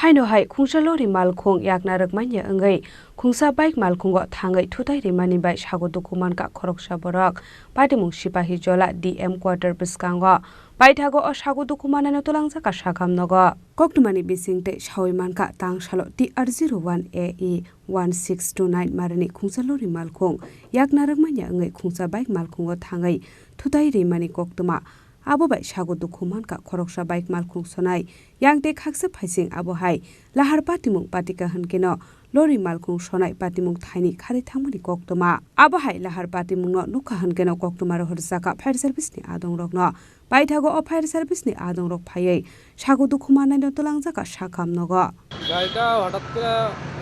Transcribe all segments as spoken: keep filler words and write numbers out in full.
Aino hai khungsa lori malkhung yakna rwkmanya wngwi khungsa bike malkhungo thangwi thutai rimani bai sago dukhu mankha khoroksa borok. Patimung Sipahi Jola D M quarter bwskango paithago o sago dukhu manano twlangjak kha sakham nogo. Koktwmani bising tei sawi mankha tang salo T R zero one A E one six two nine marini khungsa lori malkhung yakna rwkmanya wngwi khungsa bike malkhungo thangwi thutai rimani koktwma. Abo bai sago dukhu mankha khoroksa bike malkhung sonai yang tei khaksa phaising abo hai lahar patimung patika hwnkeno lori malkhung sonai patimung thaini kharwi thangmani koktwma. Abo hai lahar patimungno nukha hwnkeno koktwma rohorjakha fire service ni adongrokno. Paithago o fire service ni adongrok phaiwi sago dukhu mannaino twlangjakha sakham nogo. গাড়িটা হঠাৎ করে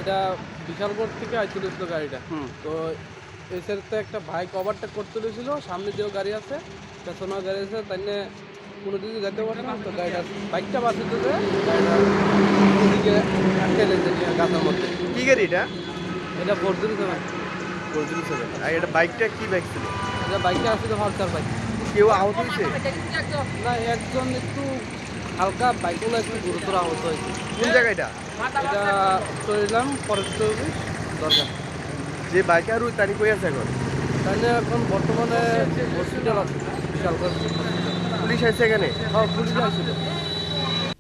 এটা বিশালগড় থেকে আইতে ছিল গাড়িটা। হুম। তো এই সাইডে একটা বাইক ওভারটেক করতে ছিল, সামনে দিয়েও গাড়ি আছে, পেছনেও গাড়ি আছে, তাই নিয়ে কোনো দিকে যাইতে পারছে না। তো গাড়িটা, বাইকটা বাঁচাতে যে গাড়িটা ওদিকে আটকে গেছে গিয়ে গাছের মধ্যে। কি গাড়ি এটা? এটা four zero seven. Four zero seven. আর এটা বাইকটা কি বাইক ছিল? এটা বাইকটা আসলে পালসার বাইক। কেউ আহত হয়েছে? না, একজন একটু হালকা, বাইকগুলো একটু গুরুতর আহত হয়েছে। কোন জায়গা এটা? এটা চলে এলাম পরের দরকার। যে বাইকার ওই তারিখ কই আছে এখন? তাহলে এখন বর্তমানে হসপিটাল আছে, বিশালগড় হসপিটাল। পুলিশ আছে এখানে? হ্যাঁ, পুলিশ আছে।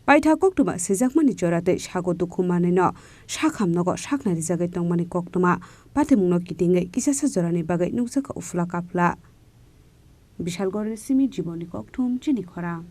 Paitha koktwma swijakmani jora tei sago dukhu manwino sakham nogo saknai rijagwi tongmani koktwma patimungno kitingwi kisasa jorani bagwi nukjakha uphla kaphla. Bishalgorni simi Jiboni Kokthum chini khorang.